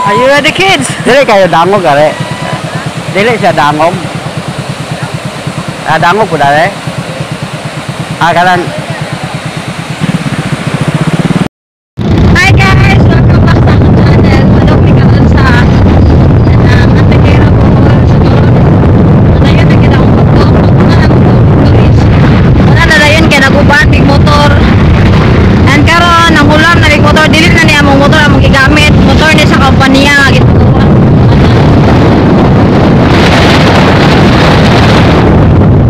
Are you ready, kids? Dili kayo dangog are. Dili siya dangog. Ah, dangog po dali. Ah, kanan. Hi guys! Welcome back sa akong channel. Padong mi karon sa Antequera, Bohol. So karon nadayon na kita akong pagtuok. Pagtungan akong guys. Wala na dayon kay naguban mig motor. And karon ang hulam na mig motor, dili na niya among motor among gigamit. Motor ni sa kompanya gituon.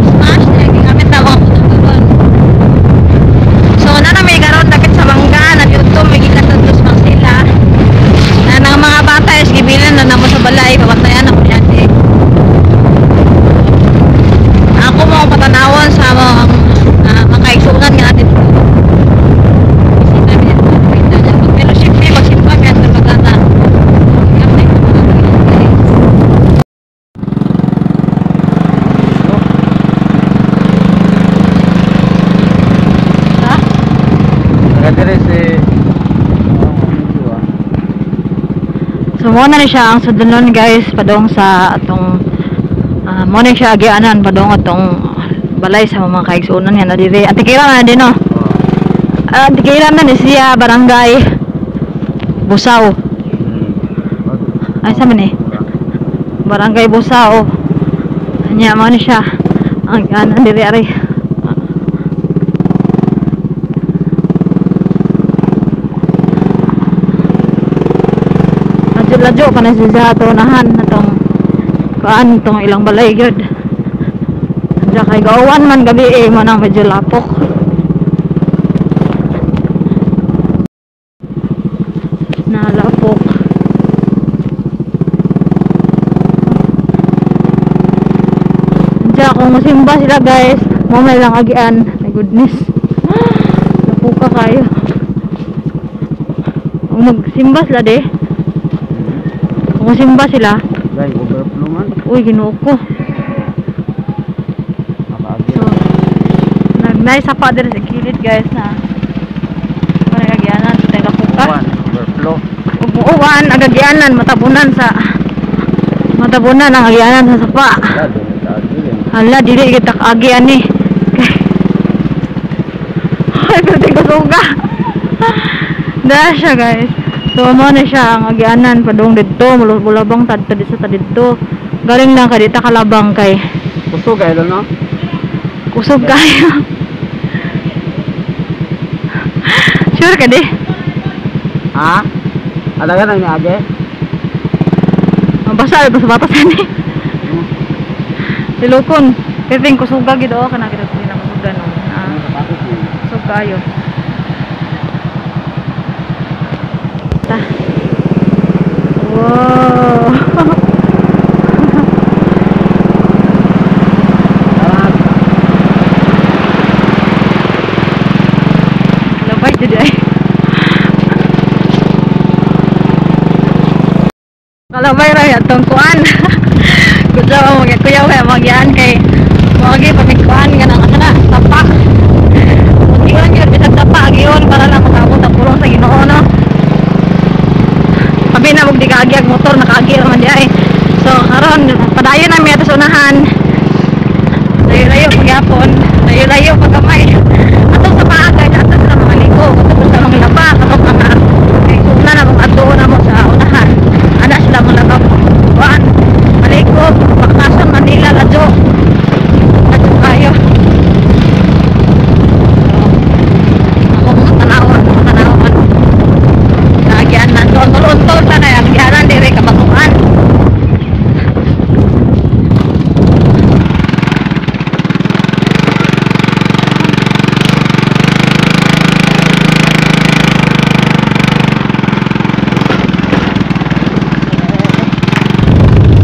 Smash na gigamit na akong motor karon. So na na may karon dapit sa Mangga, nagluto may gikan sa Dos Marcela. Na nang mga bata is gibilan na namo sa balay, pabantayan ako niya ate. Ako mo patanawon sa mga makaigsunan nga natin dito. Bisita mi dito, bisita niya. Mag-fellowship mi, magsimba mi sa pagkata. Ha? Nakadiri si. So mo na ni siya ang sudlonon guys, padong sa atong mo na siya agianan padong atong balay sa mga kaigsuonan nga na diri. Antequera na din no. Antequera na ni siya, barangay Busaw. Ay sa man eh. Barangay Busaw. Anya mo ni siya ang agianan diri ari. Ladyo pa na siya sa unahan atong kuan tong ilang balay gyud. Diya kay gawan man gabi eh, mo nang medyo lapok. Nalapok. Diya kung masimba sila guys, mo may lang agian. My goodness. Lapok ka kayo. Kung magsimba sila de. Kung simba sila. Dahil overflow man. Uy, Ginoo ko. So, nagnay sa pa diri sa gilid guys na. Wala kagyanan sa taga puka. Overflow. Umuuwan ang agyanan, matabunan sa matabunan ang agyanan sa sapa. Hala, dili kita kaagi ani. Ay, pwede ko suga. Dara siya guys. So mo na siya ang agyanan padung didto, mulabang tadto dito sa didto. Galing lang ka dita kalabang kay. Kusog kayo no? Kusog kayo. Sure ka di? Ha? Alaga na ni age? Mabasa ba sa batas ani? Silukon. Pwedeng kusuga gid oh kana gid na kusuga no. Ah, kusog kayo. Ta. Wow. Labay jadi ay. Kalabay ra atong kuan. Kuya mo kuya kay magyaan kay moagi pamigkuan nga nang kana tapak. Giyon gyud bisag tapa giyon para lang makaabot ang pulong sa Ginoo no. Sabi na og di kaagi ang motor, nakaagi ra man di ay. So karon padayon na mi ato sa unahan. Layo-layo pagyapon, layo-layo pagkamay. Ato sa paa guys, ato sa mga ligo, ato sa mga laba, ato mga kay una na mong ato na mo sa unahan. Ana sila mga laba. Kuan, maligo, baktasan Manila ladyo. Ladyo kayo. Ako mga tanawon, mga tanawon. Naagianan, untol-untol sa kay agianan diri kabatuan.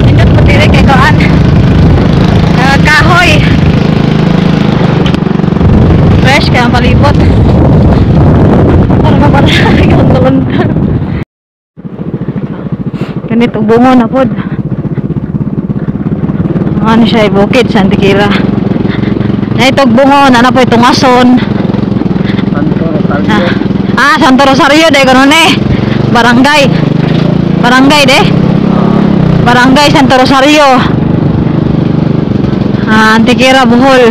Nindot po diri kay kuan. Kahoy. Fresh kay ang palibot. Para ka para untol-untol. Ganito bungo na pod. Ano siya bukid sa Antequera. Na itog bungo na na po itong ason. Santo Rosario. Ah, Santo Rosario dai kuno ni. Barangay. Barangay de. Barangay Santo Rosario. Antequera, Bohol.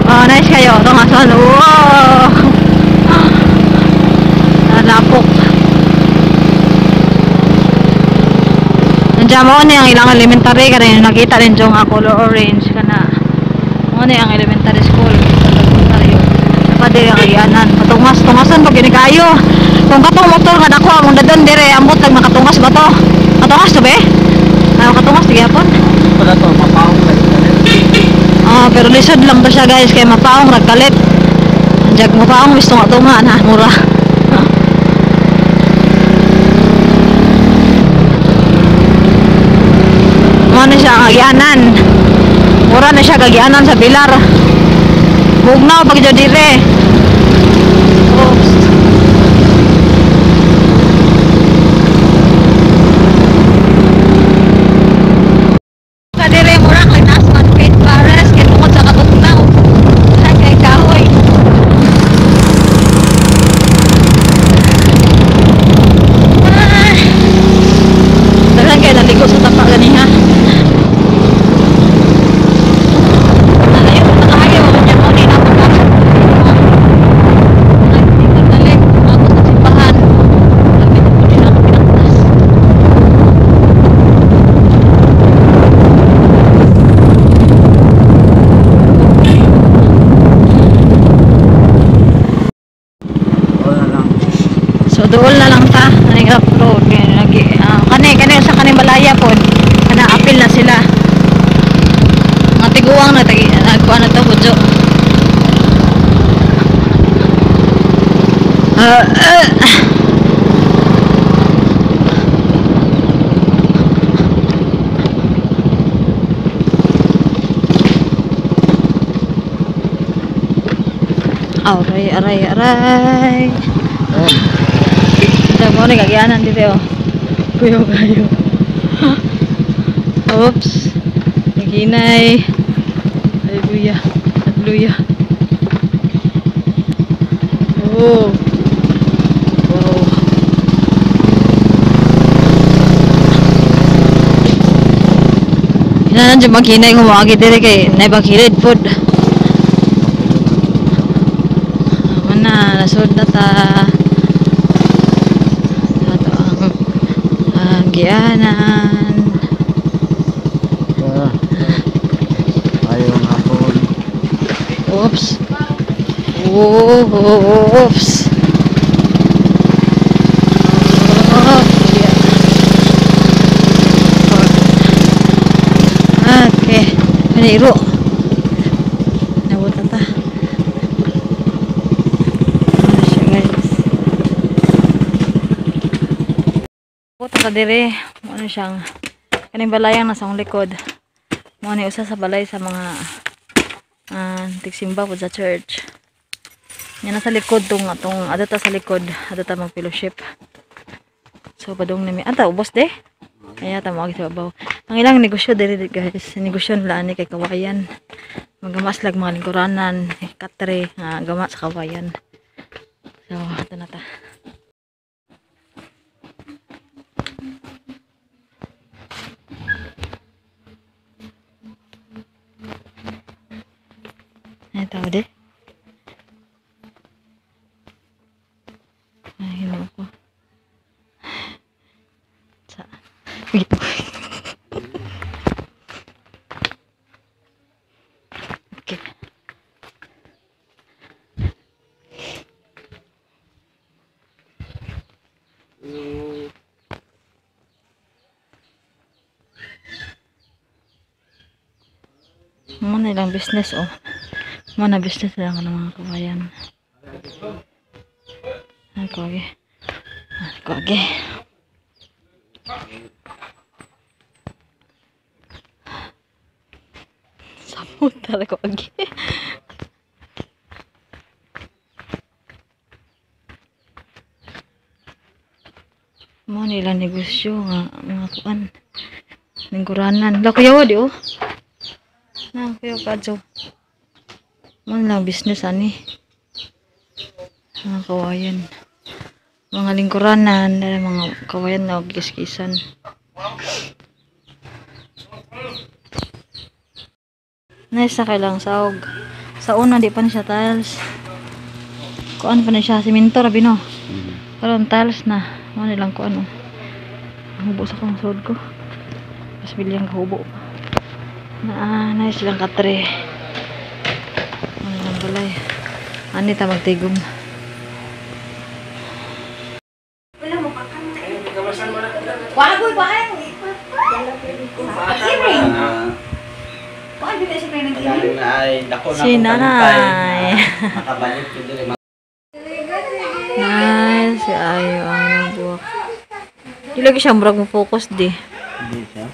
Oh, nice kayo. Tungason. Wow! Nalapok. Nandiyan mo ni ang ilang elementary kanina nakita rin yung color orange kana. Mo ni ang elementary school sa Rosario. Saka diri ang agianan. Patungas, tungasan pag gini kayo. Kung katong motor nga dako among dadon dire ambot lang makatungas ba to? Katungas to be? Ay makatungas sige hapon. Wala to, mapaong kalit. Pero lisod lang to siya guys kay mapaong ragkalit. Anjag mapaong gusto nga tunga na mura. Mo na siya ang agianan. Mura na siya kagianan sa Pilar. Bugnaw pag jud dire. Oops. Kadire mura kay taas man Faith Pares kay tungod sa katugnaw. Ay kay kahoy. Ah. Daghan kay naligo sa tapa gani ha. Nalayo pa kaayo kanya mo ni nato ka. Nagdalik ako sa simbahan. Lapit ko din ako pinagtas. Wala lang. So dool na lang ta kaning rough road kay lagi kani kani sa kaning balaya pod kana apil na sila. Mga tiguang na tagi nagkuan na to budyo. Aray, aray, aray. Ito mo ni kagianan dito oh. Kuyo kayo. Oops. Naghinay. Hallelujah. Hallelujah. Oh. Wow. Hinanan dyan maghinay kung maagi diri kay naibang kilid pod. Mana nasud na ta. Ato ang agianan. Ayong hapon. Oops. Oops. Oh, yeah. Okay. Maniro. Nabot na ta. Ano siya guys. Abot na ta dire. Ano siyang kaning balayang nasa akong likod. Mo ni usa sa balay sa mga tigsimba po sa church. Yan nasa likod tong atong adto ta sa likod, adto ta mag-fellowship. So padung nami ata ubos de. Kaya ta mo sa babaw. Ang ilang negosyo diri guys, negosyo nila ani kay kawayan. Magamas lag mga lingkuranan, katre nga gama sa kawayan. So ato na ta. Ay tao de. Ay, hino ko. Sa. Wait. Okay. Mo na ilang business oh. Mo na business lang ng mga kabayan. Ay, kage. Ay, kage. Samot talaga kage. Mo na ilang negosyo nga mga kuan. Lingkuranan. La kuya di oh. Na kuya kadyo. Mo na lang business ani. Mga kawayan. Mga lingkuranan, mga kawayan na kiskisan. Nice na kailang saog. Sa una di pa ni siya tiles. Kuan pa ni siya simento rabi no. Karon tiles na. Mo nilang kuan oh. Hubo sa akong sod ko. Mas bilyang kahubo pa. Na nice silang katre. Ano lang balay. Ani ta magtigom. Si nanay. Nice. Si ayo ang buwak. Di lagi siya murag mo focus di. Hindi siya.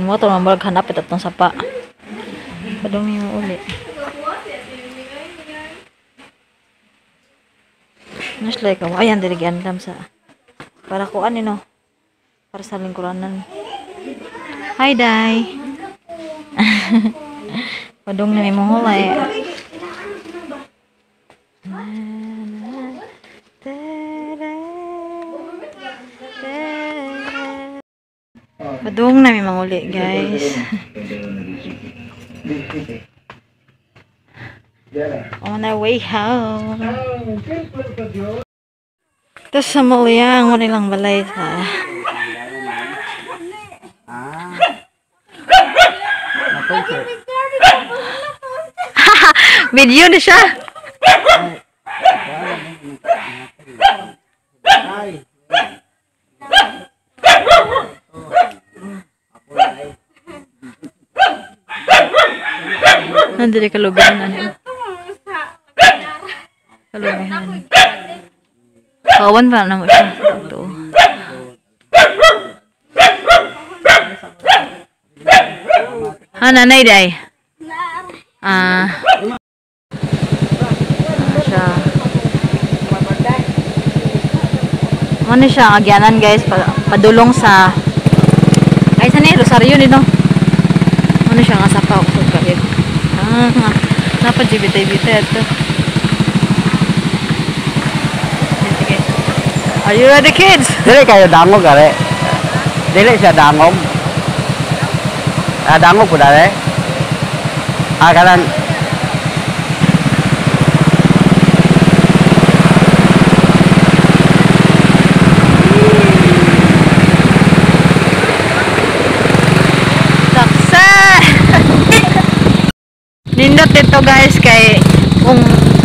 Mo to man murag hanap itong sapa. Padumi mo uli. Nice like ayan dili giandam sa para kuan ni no. Para sa lingkuranan. Hi Dai. Padung na may mga. Padung na may manguli, guys. On our way home. Ito sa Muliyang, wala lang balay sa. Video na siya. Nandito kalubihan ano. Kalubihan. Kawan pa na mo siya. Ito. Ha, nanay day. Siya. Ano siya agyanan guys, padulong sa ay sa ni Rosario nito. Ano siya nga sapa ko kayo. Napajibitay-bitay ito. Sige. Are you ready, kids? Dili kayo dangog are. Dili siya dangog. Ah, dangog po dare. Ah, kanan. Success! Nindot dito guys kay kung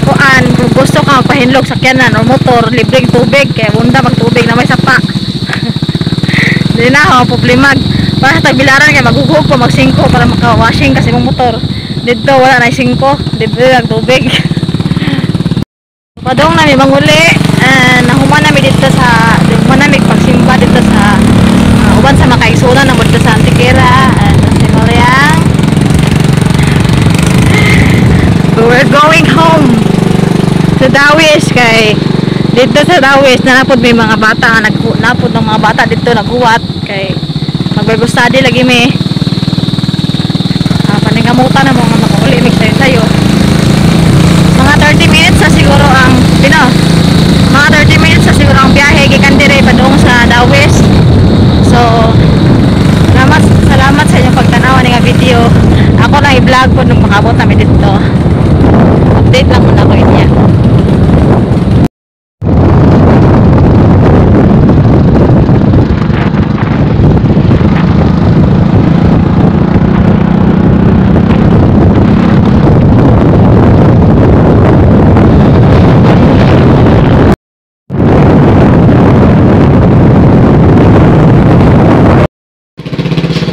kuan kung gusto ka magpahinlog sakyanan o motor, libreng tubig kay bunda magtubig na may sapa. Dili na ako problema. Para sa tagbilaran kay magughug pa magsingko para maka-washing kasi mong motor. Dito wala na singko, libre lang tubig. Padong nami manguli, nahuman nami dito sa human nami pagsimba dito sa uban sa makaigsunan na dito sa Antequera and sa Maliang. We're going home sa Dawis kay dito sa Dawis nanapod may mga bata napod ng mga bata dito naghuwat kay mag-Bible study lagi may paningamutan na mga makauli mig sayo-sayo. Mga 30 minutes sa siguro ang mga 30 minutes sa siguro ang biyahe gikan dire padung sa Dawis. So salamat sa inyong pagtanaw ani nga video. Ako lang i-vlog po nung makabot nami dito. Update lang muna ko inyo.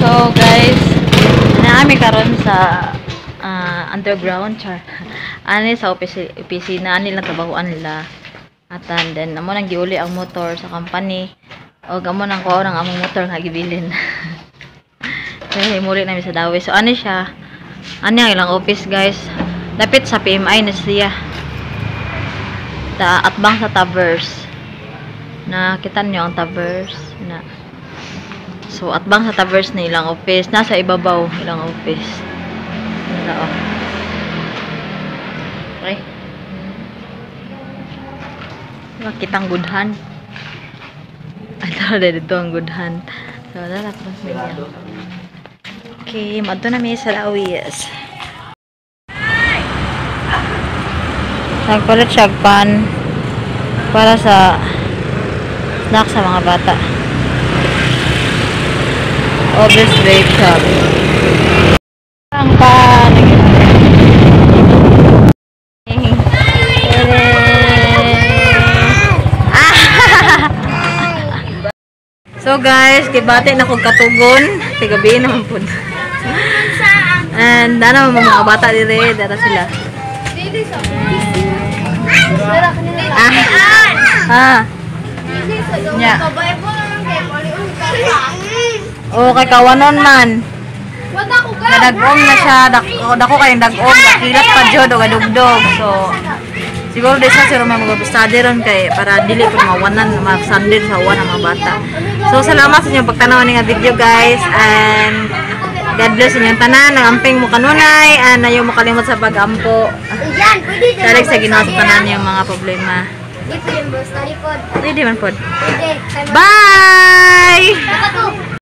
So guys, naami karon sa underground char. Ani sa opisina ani lang trabahoan nila. Atan then amo nang giuli ang motor sa company. Og amo nang kuha ng among motor nga gibilin. Kaya himuli nami sa Dawis. So ani siya. Ani ang ilang office guys. Dapit sa PMI na siya. Ta atbang sa Tavers. Nakita niyo ang Tavers na. So atbang sa Tavers na ilang office, nasa ibabaw ilang office. Nasa oh. Okay. Makitang gudhan. Ano dito ang gudhan. So, lalakbas niya. Okay, madto na mi sa Lawis. Nagpalit siya og pan para sa snack sa mga bata. Obvious Vape Shop. Ang pan. Ah! So guys, kibati na kog katugon. Kay gabi naman pud. And ano mga bata dire, dara sila. Ah. Ah. Nya. Oh, kay kawanon man. Nadagom na siya, dako, dako kayong dagom, nakilat pa jud og adugdog. So siguro di siya siguro mag-study ron kay para dili ko mawanan masandin sa uwan ang mga bata. So salamat sa inyong pagtanaw ni nga video, guys, and God bless inyong tanan, nagamping mo kanunay and ayaw mo kalimot sa pag-ampo. Salig sa Ginoo sa tanan yung mga problema. Di pwede mo study pod. Pwede man pod. Pwede. Bye! Dapat to.